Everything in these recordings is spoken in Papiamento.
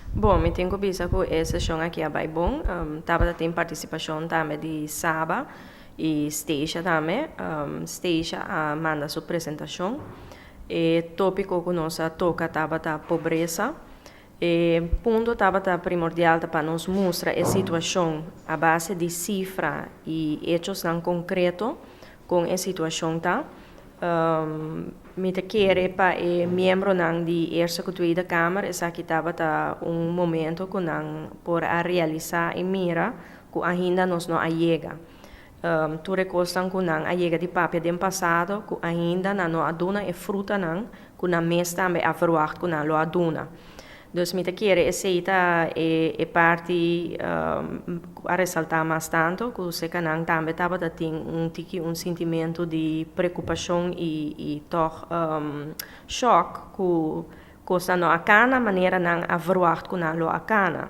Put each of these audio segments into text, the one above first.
Bon, mi tin ku bisa ku e seshon aki a bai bon. Tabata tin partisipashon tambe di Saba i Stacia tambe. Stacia a manda su presentashon. E tópiko ku nos a toka tabata pobresa. E punto tabata primordial ta pa nos mustra e situashon a base di sifra i echosnan konkreto kon e situashon ta. Mi ta kere pa e miembronan di Eerste ku Tweede Kamer esaki tabata un momento ku nan por a realisá i mira ku ainda nos no a yega. Tur e kosnan ku nan a yega di papia den pasado ku ainda nan no a duna e frutanan ku nan mes tambe a verwagt ku nan lo a duna. Dus mi ta kere esei ta e e parti ku a resaltá mas tantu, ku sekanan tambe tabata tin un tiki un sintimentu di preokupashon i i tòg shòk ku kosnan no a kana manera nan a verwagt ku nan lo a kana.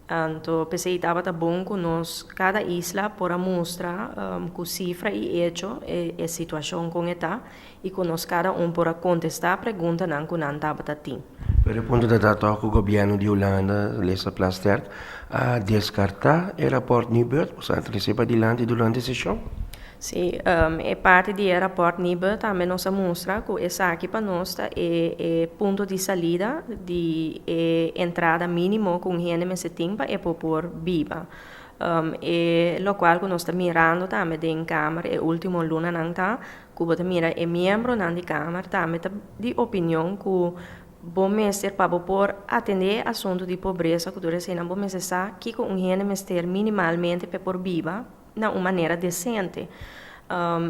Anto p'esei tabata bon ku nos kada isla por a mustra ku sifra i echo e e situashon kon e ta i ku nos kada un por a kontestá preguntanan ku nan tabata tin. Pero e punto ta ta tòg ku gobièrnu di Hulanda, Lesa Plasterk, a deskartá e rapòrt Nibud, ku sa trese padilanti durante e seshon. Sí, e parti di e rapòrt Nibud tambe nos a mustra ku esaki pa nos ta e e punto di salida di e entrada mínimo ku un hende mester tin pa e por por biba. E lokual ku nos ta mirando tambe den Kamer e último lunanan ta ku bo ta mira e miembronan di Kamer tambe ta di opinion ku bo mester pa bo por atendé e asuntu di pobresa ku tur eseinan bo mester sa kiko un hende mester minimalmente pa e por biba na un manera desente.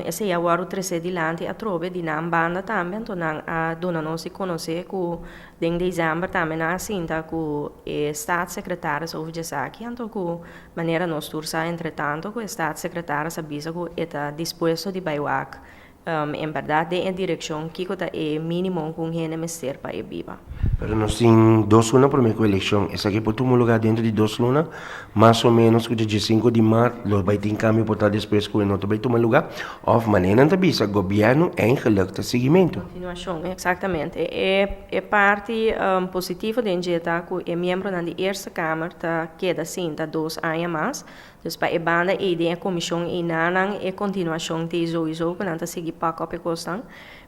Esei a wòrdu tresé dilanti atrobe di nan banda tambe, anto nan a duna nos di konosé ku den desèmber tambe nan a sinta ku e staatssecretaris over di esaki, anto ku manera nos tur sa entretanto ku e staatssecretaris a bisa ku e ta dispuesto di bai wak En bèrdat den e direkshon kiko ta e mínimo ku un hende mester pa e biba. Pero nos tin dos luna promé ku elekshon. Esaki por tuma lugá dentro di dos luna, mas o ménos ku dje sinku di mart lo bai tin kambio por ta despues ku e no ta bai tuma lugá. Òf manera nan ta bisa, gobièrnu eigenlik ta siguimentu. Kontinuashon, eksaktamente. E parti positivo den dje ta ku e miembronan di Eerste Kamer ta keda sinta dos aña mas. Dus pa e banda ei den e komishon einanan e kontinuashon t'ei souiso ku nan ta sigui pak op e kosnan.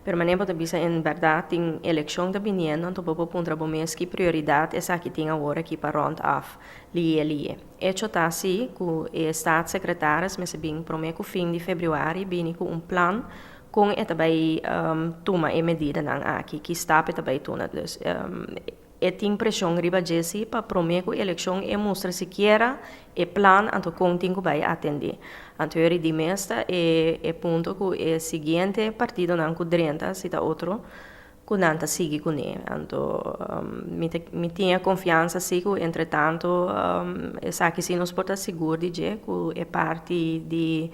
Pero manera bo ta bisa en bèrdat tin elekshon ta biniendo anto bo por puntra bo mes ki prioridat esaki tin awor aki pa rònt af liye liye. Echo ta si ku e staatssecretaris mester bin promé ku fin di febrüari bini ku un plan kon e ta bai tuma e medidanan aki, ki stap e ta bai tuna. Dus E tin preshon riba dje si pa prome ku elekshon e mustra sikiera e plan anto kon tin ku bai atendé. Anto yori di mes ta e e punto ku e siguiente partidonan ku drenta si ta otro ku nan ta sigui kuné. Anto mi ta mi tin e konfiansa si ku entretanto esaki si nos por ta sigur di dje ku e parti di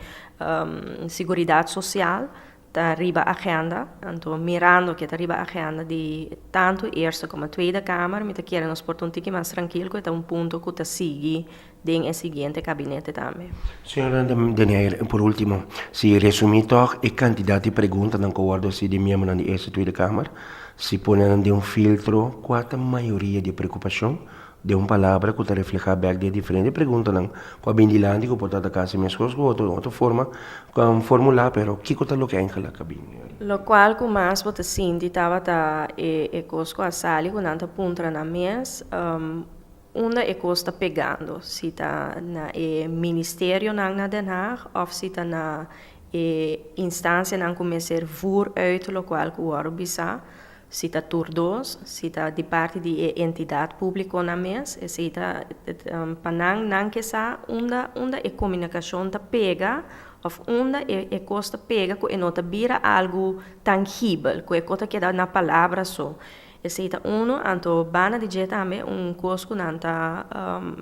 siguridat sosial ta riba agenda, anto mirando ke ta riba agenda di tantu Eerste komo Tweede Kamer, mi ta kere nos por ta un tiki mas trankil ku e ta un punto ku ta sigui den e siguiente kabinete tambe. Señora Den Heyer, por ultimo, si resumí tòg e kantidat di preguntanan ku a wòrdu hasi di miembronan di Eerste Tweede Kamer, si pone nan den un filtro, kua ta mayoria di e preokupashon? Den un palabra ku ta reflehá bèk di e diferente preguntanan ku a bin dilanti ku por ta ta kasi meskos ku otro den otro forma formulá, pero kiko ta loke eigenlijk a bin? Lokual ku mas bo ta sinti tabata e e kos ku a sali ku nan ta puntra nan mes unda e kos ta pegando, si ta na e ministerionan na Den Haag òf si ta na e instansianan ku mester voer uit lokual ku wòrdu bisá. Si ta tur dos, si ta di parti di e entidat públikonan mes, esei ta pa nan, nan ke sa unda unda e komunikashon ta pega òf unda e e kos ta pega ku e no ta bira algu tangibel, ku e kos ta keda na palabra so. Esei ta unu, anto banda di dje tambe un kos ku nan ta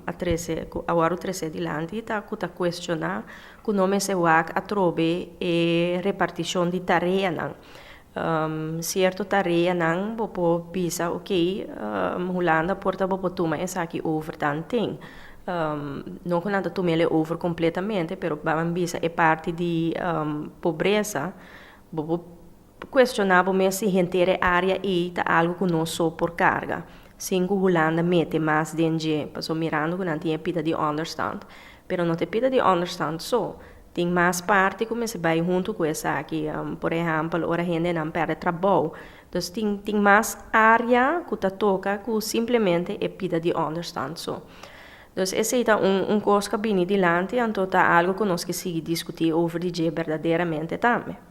a trese ku a wòrdu trese dilanti ta ku ta kuestioná ku no mester wak atrobe e repartishon di tareanan. Cierto tareanan bo por bisa ok, Hulanda por ta bo por tuma esaki over tanten. No cu nan ta tumele over completamente, pero ban bisa e parti di pobresa, bo por cuestiona bo mes si henter e area ey ta algo cu nos so por carga. Sin ku Hulanda mete mas den dje, paso mirando ku nan tin e pida di onderstand. Pero no ta e pida di onderstand so. Tin mas parti ku mester bai huntu ku esaki. Por ehèmpel, ora hendenan pèrdè trabou. Dus tin mas área ku ta toka ku simplemente e pida di onderstand so. Dus esei ta un kos ku a bini dilanti, anto ta algu ku nos ke sigui diskutí over di dje berdaderamente tambe.